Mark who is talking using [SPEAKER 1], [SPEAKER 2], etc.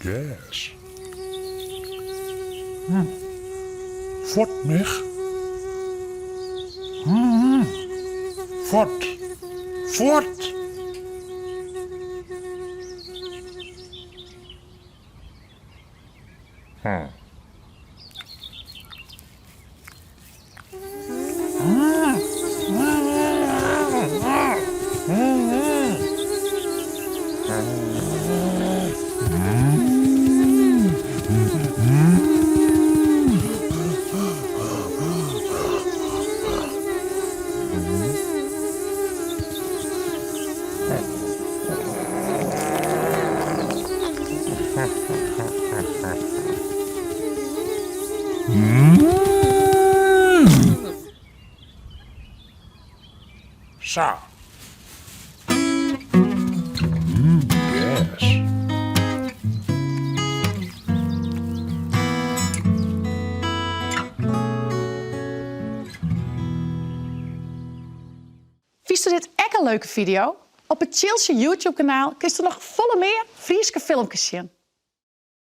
[SPEAKER 1] Gers. Hm. Fuort, mich. Hm. Fuort. Fuort! Hm. Sa. Mm, gers.
[SPEAKER 2] Fynsto dit ek in leuke fideo? Op it Tsjiltsje YouTube kanaal kinsto noch folle mear Fryske filmkes sjen.